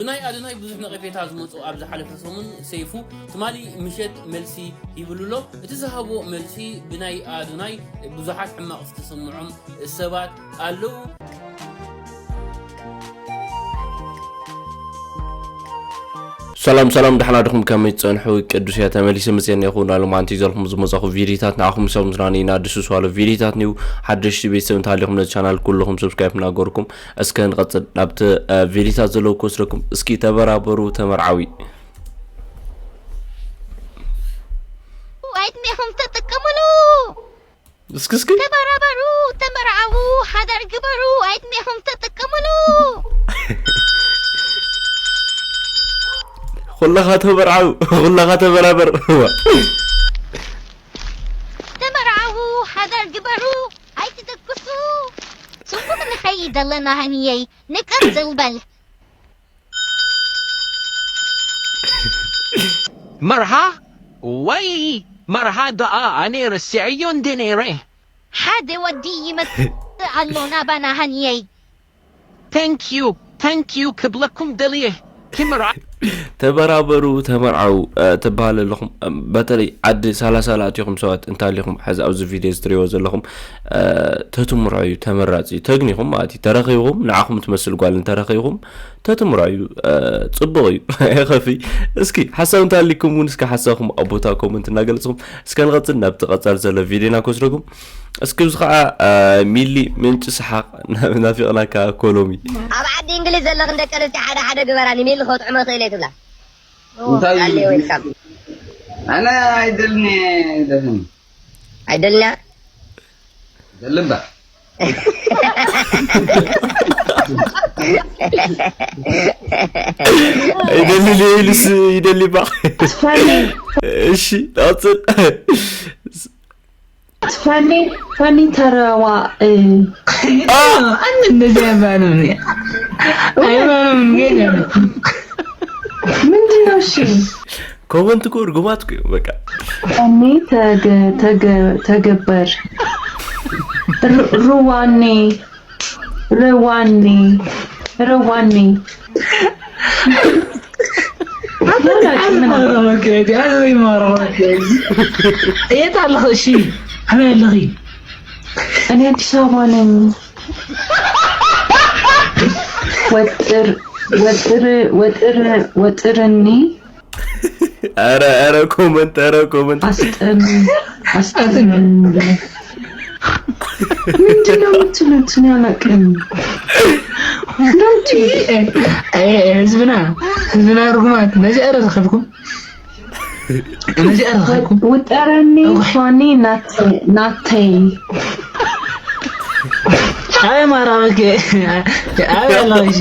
ብናይ ኣዶናይ ብዙሕ ነቐፌታ ዝመፁ ኣብ ዝሓለፈ ሰሙን ሰይፉ ትማሊ ምሸት መልሲ ሂብሉ ኣሎ። እቲ ዝሃቦ መልሲ ብናይ ኣዶናይ ብዙሓት ሕማቕ ዝተሰምዖም ሰባት ኣለዉ። ሰላም ሰላም፣ ደሕና ድኹም? ከመይ ትጸንሑ? ቅዱስ እያ ተመሊሰ መጽኤ እኒኹ። ናሎም ኣንቲ ዘልኩም ዝመጻኹ ቪዲዮታት ንዓኹም ሰብ ምስናኒ ኢና ድስስ ዋለ ቪዲዮታት ኒው ሓደሽቲ ቤተሰብ እንተሃሊኹም ነዚ ቻናል ኩልኹም ሰብስክራይብ እናገርኩም እስከ ንቐጽል። ናብቲ እ፣ ቪዲዮታት ዘለዉ ክወስደኩም። እስኪ ተበራበሩ ተመርዓዊ። ኣይትሜኹም ተጥቀሙሉ። እስኪ እስኪ ተበራበሩ፣ ተመርዓዉ፣ ሓዳር ግበሩ። ኣይትሜኹም ተጥቀሙሉ። ኩላኻ ተበርዓው፣ ኩላኻ ተበራበር። ተመርዓዉ፣ ሓዳር ግበሩ። ኣይትደቅሱ። ጽቡቕ ንኸይድ ኣለና ሃኒየይ። ንቀጽል በል። መርሃ ወይ መርሃ ደኣ ኣነ ረሲዐዮ እንደ ነይረ። ሓደ ወዲ ይመጽእ ኣሎ ናባና ሃኒየይ። Thank you thank you ክብለኩም ደልየ። ክምራ ተበራበሩ ተመርዓው እ፣ ትበሃል ኣለኹም። እ፣ በተለይ ዓዲ ሰላሳ ላእቲኹም ሰባት እንታሊኹም ሕዚ ኣብዚ ቪድዮ ዝትሪዎ ዘለኹም እ፣ ተትምርዑ እዩ ተመራፂ። ተግኒኹም ማለት እዩ ተረኺብኹም ንዓኹም ትመስል ጓል እንተረኺብኹም ተትምርዑ እዩ እ፣ ፅቡቕ እዩ። ኣይኸፊ። እስኪ ሓሳብ እንታሊኩም እውን እስኪ ሓሳብኩም ኣብ ቦታ ኮመንት እናገለፅኹም እስከ ንቐፅል ናብቲ ቀፃል ዘሎ ቪድዮና ክወስደኩም። እስኪ እዚ ከዓ እ፣ ሚሊ ምንጪ ሰሓቕ ናፊቕናካ ኮሎሚ። ኣብ ዓዲ እንግሊዝ ዘለኽን ደቂ ኣንስትዮ ሓደ ሓደ ግበራ ንሚሊ ከጥዕሞ ይኽእል እየ ትብላ። እንታይ ኣለ ወይልካም ኣነ ኣይደልን እየ ደፍን ኣይደልና ደልባ ይደሊ ኢሉስ ይደሊ ባ። እሺ ቀፅል። ፈኒ ፈኒ ተረዋ أنا النزيف أنا مني أيوة أنا مني ምንድን ነው? እሺ ኮመንት እኮ እርጉማት እኮ እዩ በቃ። ፈኒ ተገ- ተገ- ተገበር ር- ርዋኔ ርዋኔ ርዋኔ የት ኣለኺ? እሺ ኣበይ ኣለኺ? እኔ አዲስ አበባ ነኝ። ወጥር ወጥር ወጥር ወጥርኒ ኧረ ኧረ ኮመንት ኧረ ኮመንት አስጠን አስጠን ምንድን ነው የምትሉት? እኔ አላውቅም። ህዝብና ህዝብና ርጉማት ነዚ ኧረ ዝኸፍኩም ነዚ ኧረ ዝኸፍኩም ውጠረኒ ኳኒ ናተ- ናተይ ኣበይ ማራበከ ኣበይ ኣለኺ እሺ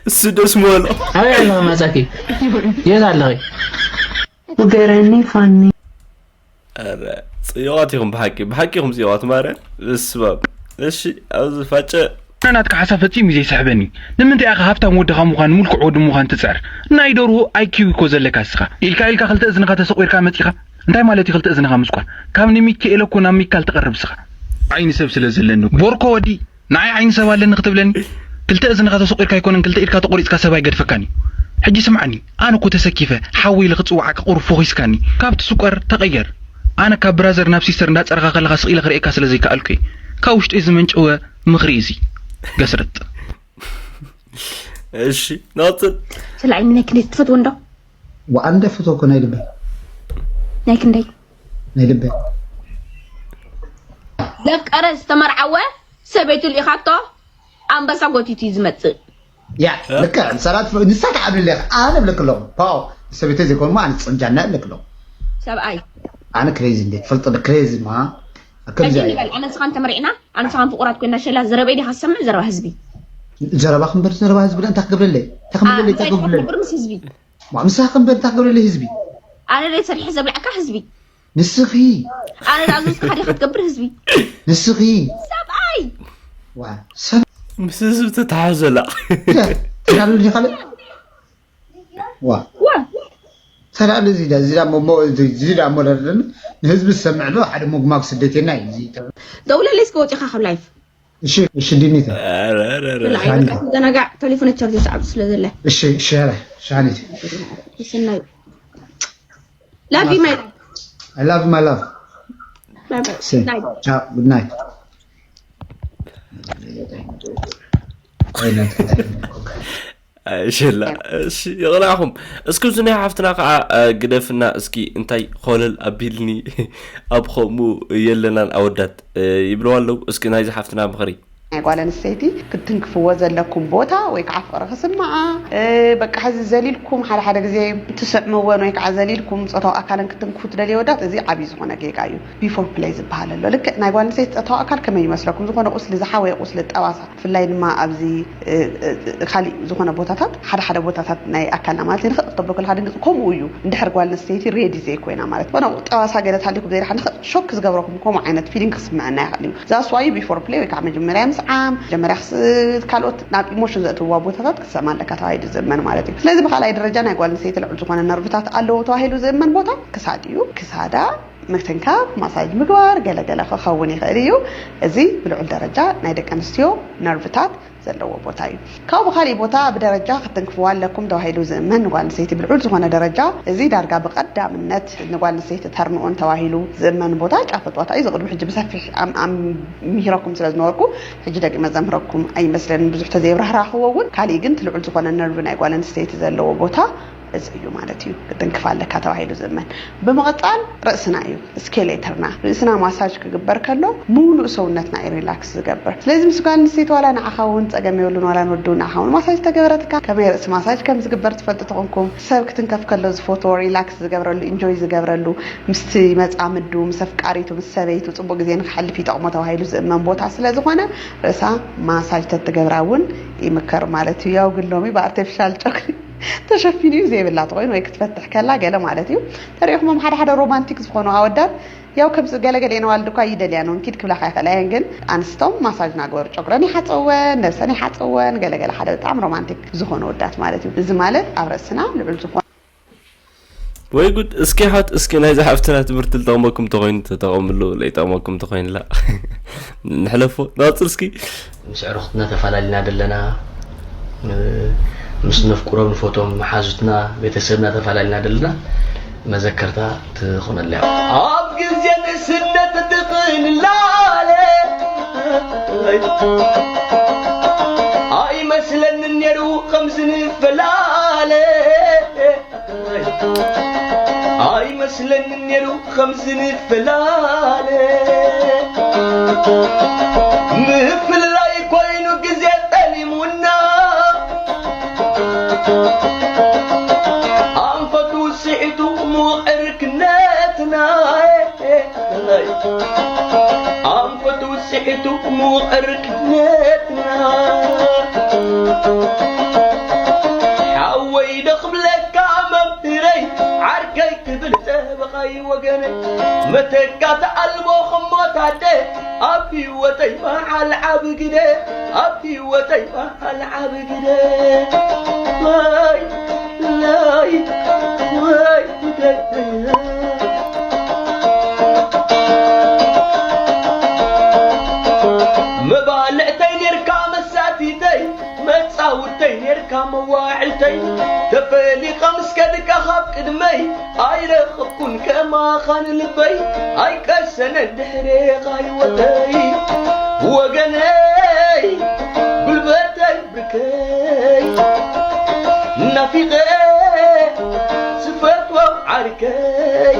እሱ ደስ ምበሎ ኣበይ ኣለኺ ማጻኪ የት ኣለኺ ውገረኒ ፋኒ ኧረ ጽዮዋት ኢኹም ብሓቂ ብሓቂ ኢኹም ጽዮዋት ማርያም እስባብ እሺ ኣብዚ ፋጨ ኣነ ናትካ ሓሳብ ፈጺሙ እዩ ዘይስሕበኒ። ንምንታይ ኢኻ ሃብታም ወድኻ ምዃን ምልኩዕ ወዲ ምዃን ትጽዕር? ናይ ደርሆ ኣይኪው እኮ ዘለካ እስኻ። ኢልካ ኢልካ ክልተ እዝንኻ ተሰቒርካ መጺኻ? እንታይ ማለት እዩ ክልተ እዝንኻ ምስቋር? ካብ ንሚካኤል እኮ ናብ ሚካል ትቐርብ እስኻ። ዓይኒ ሰብ ስለ ዘለኒ ቦርኮ ወዲ ንዓይ ዓይኒ ሰብ ኣለኒ ክትብለኒ? ክልተ እዝንኻ ተሰቒርካ ኣይኮነን ክልተ ኢድካ ተቖሪጽካ ሰብ ኣይገድፈካን እዩ። ሕጂ ስምዓኒ ኣነ እኮ ተሰኪፈ ሓወይ ኢለ ክጽውዓካ ቁሩብ ፈኺስካኒ። ካብቲ ስቋር ተቐየር። ኣነ ካብ ብራዘር ናብ ሲስተር እንዳጸረኻ ከለኻ ስቕ ኢለ ክርእየካ ስለ ዘይከኣልኩ እየ። ካብ ውሽጠይ ዝመንጨወ ምኽሪ እዚ ገስርጥ እሺ ናጽን ስለ ዓይኒ ናይ ክንደይ ትፈትዎ እንዶ ወኣንደ ፍቶ እኮ ናይ ልበይ ናይ ክንደይ ናይ ልበይ ዘፍቀረ ዝተመርዓወ ሰበይቱ ልኢኻቶ ኣንበሳ ጎቲቱ እዩ ዝመፅእ ያ ልክዕ ሰላት ንሳ ትዓብልለ ኣነ ብለክሎም ፓው ሰበይተ ዘይኮኑ ኣነ ፅንጃና ኣለክሎም ሰብኣይ ኣነ ክሬዚ እንዴ ትፈልጦ ክሬዚ ማ ከምዚ ሕጂ ንበል ኣነ ንስኻን ተመሪዕና ኣነ ንስኻን ፍቁራት ኮይና ሸላ ዘረበይ ዲኻ ዝሰምዕ ዘረባ ህዝቢ ዘረባ ክንበር ዘረባ ህዝቢ እንታይ ክገብረለይ እንታይ ክምለለይ እንታይ ክገብረለይ ብር ምስ ህዝቢ ማ ምሳኻ ክንበር እንታይ ክገብረለይ ህዝቢ ኣነ ደይ ሰሪሐ ዘብልዓካ ህዝቢ ንስኺ ኣነ ዳኣ ዝወስድካ ዲኻ ትገብር ህዝቢ ንስኺ ሰብኣይ ዋ ሰብ ምስ ህዝቢ ተተሓዘላ ተዳሉ ዲኻ ዋ ተላሉ ዚዳ ዚዳ ሞ ዚዳ ሞ ንህዝቢ ዝሰምዕ ዶ ሓደ ሞግማግ ስደቴና እዩ ደውለለይ እስከ ወፂኻ ካብ ላይፍ እሺ እሺ ዲኒታ ኧረ፣ ኧረ፣ ኧረ። ብላዕ በቃ ትዘናጋዕ፣ ቴሌፎን ቻርጅ ሰዓብ ስለ ዘለ። እሺ እሺ ኧረ ሻኒት ስናይ love you my I love my love bye bye See. night Ciao, good night. ሽላ እሺ፣ ይቕናዕኹም። እስኪ እዚ ናይ ሓፍትና ከዓ እ፣ ግደፍና እስኪ፣ እንታይ ኮለል ኣቢልኒ ኣብ ከምኡ የለናን ኣወዳት እ፣ ይብለዋ ኣለዉ። እስኪ ናይዚ ሓፍትና ምኽሪ። ናይ ጓል ኣንስተይቲ ክትትንክፍዎ ዘለኩም ቦታ ወይ ከዓ ፍቕሪ ክስምዓ እ፣ በቃ ሕዚ ዘሊልኩም ሓደ ሓደ ግዜ ትስዕምወን ወይ ከዓ ዘሊልኩም ፆታዊ ኣካለን ክትንክፉ ትደልዩ ወዳት፣ እዚ ዓብዪ ዝኾነ ጌጋ እዩ። ቢፎር ፕሌይ ዝበሃል ኣሎ። ልክዕ ናይ ጓል ኣንስተይቲ ፆታዊ ኣካል ከመይ ይመስለኩም? ዝኾነ ቁስሊ፣ ዝሓወየ ቁስሊ፣ ጠባሳ፣ ብፍላይ ድማ ኣብዚ እ፣ እ፣ ካሊእ ዝኾነ ቦታታት፣ ሓደ ሓደ ቦታታት ናይ ኣካልና ማለት እዩ። ንኽእል ክትብሎ ከለካ ድንግፅ ከምኡ እዩ። እንድሕር ጓል ኣንስተይቲ ሬዲ ዘይኮይና ማለት፣ ኮነ ጠባሳ ገለ ተሃሊኩም ዘይድሓን ንኽእል ሾክ ዝገብረኩም ከምኡ ዓይነት ፊሊንግ ክስምዐና ይኽእል እዩ። ዛስ ዋይ ቢፎር ፕሌይ ወይ ከዓ መጀመርያ ምስዓም፣ መጀመርያ ክስ-፣ ካልኦት ናብ ኢሞሽን ዘእትውዋ ቦታታት ክትሰማ ኣለካ ተባሂሉ ዝእመን ማለት እዩ። ስለዚ ብካልኣይ ደረጃ ናይ ጓል ኣንስተይቲ ልዑል ዝኾነ ነርቭታት ኣለዎ ተባሂሉ ዝእመን ቦታ ክሳድ እዩ። ክሳዳ ምትንካፍ፣ ማሳጅ ምግባር፣ ገለገለ ክኸውን ይኽእል እዩ። እዚ ብልዑል ደረጃ ናይ ደቂ ኣንስትዮ ነርቭታት ዘለዎ ቦታ እዩ። ካብኡ ብካሊእ ቦታ ብደረጃ ክትንክፍዋ ኣለኩም ተባሂሉ ዝእመን ንጓል ኣንስተይቲ ብልዑል ዝኾነ ደረጃ፣ እዚ ዳርጋ ብቐዳምነት ንጓል ኣንስተይቲ ተርንኦን ተባሂሉ ዝእመን ቦታ ጫፍ ጡዋታ እዩ። እዚ ቅድሚ ሕጂ ብሰፊሕ ኣም- ኣም- ምሂረኩም ስለ ዝነበርኩ ሕጂ ደጊመ ዘምህረኩም ኣይመስለንን። ብዙሕ ተዘይብራህራህዎ እውን ካሊእ ግን እቲ ልዑል ዝኾነ ነርቭ ናይ ጓል ኣንስተይቲ ዘለዎ ቦታ እዚ እዩ ማለት እዩ። ክትንክፍ ኣለካ ተባሂሉ ዝእመን። ብምቕፃል ርእስና እዩ፣ ስኬሌተርና። ርእስና ማሳጅ ክግበር ከሎ ሙሉእ ሰውነትና እዩ ሪላክስ ዝገብር። ስለዚ ምስ ጓል ኣንስተይቲ ዋላ ንዓኻ እውን ፀገም የብሉን፣ ዋላ ንወዲ እውን ንዓኻ እውን ማሳጅ ተገበረትካ፣ ከመይ ርእሲ ማሳጅ ከም ዝግበር ትፈልጡ ተኾንኩም፣ ሰብ ክትንከፍ ከሎ ዝፈትዎ ሪላክስ ዝገብረሉ፣ ኢንጆይ ዝገብረሉ፣ ምስቲ መፃምዱ፣ ምስ ኣፍቃሪቱ፣ ምስ ሰበይቱ ፅቡቅ ግዜ ንክሓልፍ ይጠቕሞ ተባሂሉ ዝእመን ቦታ ስለ ዝኾነ ርእሳ ማሳጅ ተትገብራ እውን ይምከር ማለት እዩ። ያው ግን ሎሚ ብኣርቲፊሻል ጨጉሪ ተሸፊኑ እዩ ዘይብላ ተኮይኑ ወይ ክትፈትሕ ከላ ገለ ማለት እዩ። ተሪእኹሞም ሓደ ሓደ ሮማንቲክ ዝኾኑ ኣወዳት ያው ከምዚ ገለገለ የን ኣዋልድ እኳ ይደልያን እውን ኪድ ክብላካ ይኽእላ እየን፣ ግን ኣንስቶም ማሳጅ ናገበሩ ጨጉረን ይሓፀወን፣ ነብሰን ይሓፀወን፣ ገለገለ ሓደ ብጣዕሚ ሮማንቲክ ዝኾኑ ወዳት ማለት እዩ። እዚ ማለት ኣብ ርእስና ልዑል ዝኾነ ወይ ጉድ። እስኪ ሓት እስኪ ናይዚ ሓፍትና ትምህርቲ ዝጠቕመኩም ተኾይኑ ተጠቐምሉ፣ ለይጠቕመኩም ተኾይኑላ ንሕለፎ። ንቐፅል እስኪ። ምስ ኣዕሩኽትና ተፈላለና ደለና፣ ምስ ነፍቅሮም ንፈቶም መሓዙትና ቤተሰብና ተፈላለና ደለና መዘከርታ ትኾነልና እያ። ኣብ ግዜ ንእስነት ድቕንላለ ኣይመስለንን ነይሩ ከምዚ ንፈላለ ኣይመስለንን ነይሩ ከምዚ ንፈላለ ምፍላይ ኮይኑ ግዜ ጠሊሙና ኣንፈቱ ስሒቱ ምቕርክነትና ኣንፈቱ ስሒቱ ምቕርክነትና ሓወይ ዶ ክብለካ መምህረይ ዓርከይ ክብል ጠበቓይ ወገነይ መተካት ኣልቦ ክሞት ኣደ ኣብ ህይወተይ መዓል ዓቢ ግደ ኣብ ህይወተይ መዓል ዓቢ ግደ ወይ ወይ ወይ መባልዕተይ ኔርካ መሳቲተይ መጻውተይ ኔርካ መዋዕልተይ ተፈሊኻ ምስ ከድካ ካብ ቅድመይ ኣይረኸብኩን ከማኻ ንልበይ ኣይቀሰነን ድሕሬኻ ህይወተይ ወገነይ ጉልበተይ ብርከይ ናፊቐ ዝፈትዎ ዓርከይ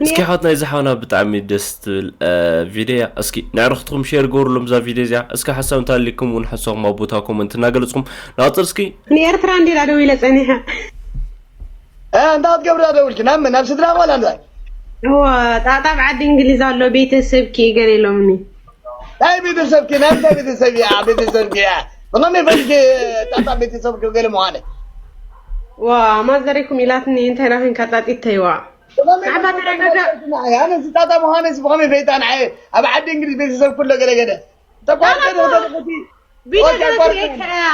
እስኪ ሓት ናይ ዝሓውና ብጣዕሚ ደስ ትብል እ፣ ቪድዮ እያ። እስኪ ንዕርክትኩም ሼር ገበሩሎም እዛ ቪድዮ እዚኣ። እስኪ ሓሳብ እንተሃልይኩም እውን ሓሳብኩም ኣብ ቦታ ኮመንት እናገለፅኩም ንቐፅል እስኪ። ንኤርትራ እንዲላ ደው ኢለ ፀኒሐ። እ፣ እንታይ ክትገብሪ ደውልኪ ናብ ናብ ስድራ ዋላ እንታይ? እዎ ጣጣ ኣብ ዓዲ እንግሊዝ ኣሎ ቤተሰብኪ ገለ ኢሎምኒ። ናይ ቤተሰብኪ ናብ እንታይ ቤተሰብ እያ ቤተሰብኪ እያ ብኸመይ ፈልኪ ጣጣ ቤተሰብኪ ገለ ምዃነ ዋ ማዘሪኩም ኢላትኒ እንታይ ዳኺን ካጣጢተይዋ ንዓባ ተረጋጋ ኣነ ዝጣጣ ምዃነ እዚ ብኸመይ ፈይጣ ንዓየ ኣብ ዓዲ እንግሊዝ ቤተሰብ ኩሎ ገለገለ ተቋርጠ ተተለኸቲ ቪድዮ ገለ ትርእየካ እያ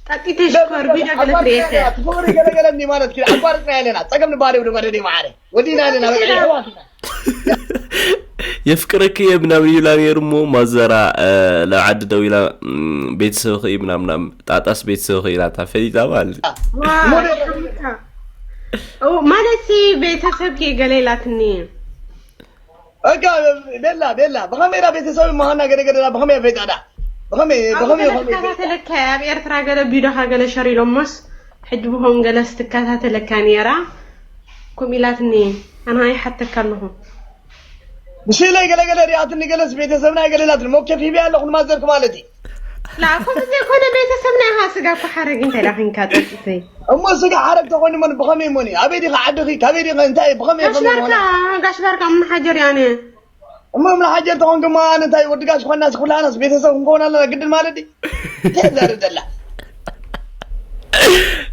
ጣጢተ ሽኮር ቪድዮ ገለ ትርእየካ እያ ትገብሪ ገለገለ እንዲ ማለት ኪ ኣቋርጥና ኣለና ፀገም ንባህሪ ብድመደኒ ማዓረ ወዲና ኣለና በቃ ይሕዋት ኢና የፍቅረኪ እየ ምናምን ይብላ ነይሩ እሞ ማዘራ ናብ ዓዲ ደው ኢላ ቤተሰብኺ ምናምናም ጣጣስ ቤተሰብኺ ኢላታ ፈሊጣ ማለት ማለት ቤተሰብኪ ገለ ኢላትኒ። እካ ቤላ ቤላ ብኸመይ ዳ ቤተሰብ መሃና ገደገደዳ ብኸመይ ፈይጣዳ ብኸመይ ብኸመይ ትከታተለካ ኣብ ኤርትራ ገለ ቢዶኻ ገለ ሸር ኢሎሞስ ሕጂ ብሆም ገለ ስትከታተለካ ነይራ። ኩም ኢላትኒ ኣና ይሓተካ ኣለኹ። ብሽለይ ገለገለ ሪኣትኒ ገለስ ቤተሰብና ገለላትኒ ሞኬፍ ሂበያ ኣለኹ ንማዘርክ ማለት እዩ። ላኮ ብዘይኮነ ቤተሰብና ኢኻ ስጋ እኮ ሓረግ እንታይ ዳኺንካ ጠጥተይ። እሞ ስጋ ሓረግ ተኾይኑ መን ብኸመይ እሞኒ ኣበይ ዲኻ ዓድኺ ካበይ ዲኻ እንታይ ብኸመይ ጋሽ ባርካ ጋሽ ባርካ ምናሓጀር ያነ እሞ ምናሓጀር ተኾንክማ ኣነ እንታይ ወዲ ጋሽ ኾናስ ኩላናስ ቤተሰብ ክንከውን ኣለና ግድን ማለት እዩ። እንታይ ዛርብ ዘላ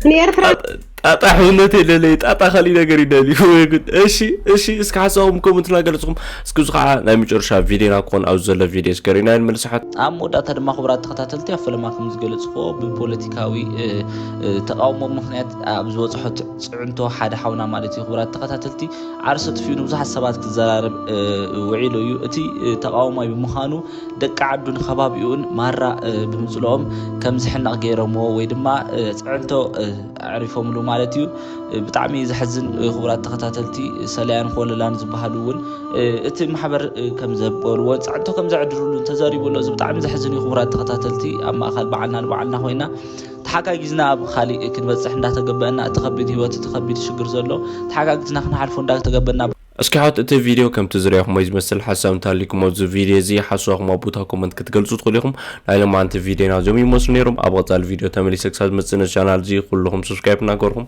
ንኤርትራ ጣጣ ሕውነት የለለይ ጣጣ ካሊእ ነገር ይደልዩ ወይ ጉድ። እሺ እሺ፣ እስኪ ሓሳብኩም ኮመንት እናገለጽኩም እስኪ እዚ ከዓ ናይ መጨረሻ ቪዲዮና ክኾን ኣብዚ ዘሎ ቪዲዮ እስከ ሪና ንመልስሓት። ኣብ መወዳእታ ድማ ክቡራት ተኸታተልቲ ኣብ ፈለማ ከም ዝገለጽክዎ ብፖለቲካዊ ተቃውሞ ምክንያት ኣብ ዝበፅሖ ፅዕንቶ ሓደ ሓውና ማለት እዩ ክቡራት ተኸታተልቲ ዓርሱ ጥፊኡ ንብዙሓት ሰባት ክዘራረብ ውዒሉ እዩ። እቲ ተቃዋማይ ብምዃኑ ደቂ ዓዱን ከባቢኡን ማራ ብምፅልኦም ከም ዝሕነቕ ገይሮምዎ ወይ ድማ ፅዕንቶ ኣዕሪፎምሉ ማለት እዩ። ብጣዕሚ ዘሕዝን ክቡራት ተኸታተልቲ ሰለያን ኮለላን ዝበሃሉ እውን እቲ ማሕበር ከም ዘበልዎን ፅዕንቶ ከም ዘዕድርሉን ተዘሪቡ ኣሎ። እዚ ብጣዕሚ ዘሕዝን እዩ ክቡራት ተኸታተልቲ ኣብ ማእኸል በዓልና ንበዓልና ኮይና ተሓጋጊዝና ኣብ ካሊእ ክንበፅሕ እንዳተገበአና እቲ ከቢድ ህይወት እቲ ከቢድ ሽግር ዘሎ ተሓጋጊዝና ክንሓልፎ እንዳተገበና እስኪ ሓት እቲ ቪድዮ ከምቲ ዝሪኣኹሞ ዝመስል ሓሳብ እንተሃሊኩም ኣብዚ ቪድዮ እዚ ሓሳብኩም ኣብ ቦታ ኮመንት ክትገልፁ ትኽእሉ ኢኹም። ናይ ሎማዓንቲ ቪድዮና እዚኦም ይመስሉ ነይሮም። ኣብ ቀፃሊ ቪድዮ ተመሊሰ ክሳብ ዝመፅእ ነዚ ቻናል እዚ ኩልኹም ሰብስክራይብ እናገርኩም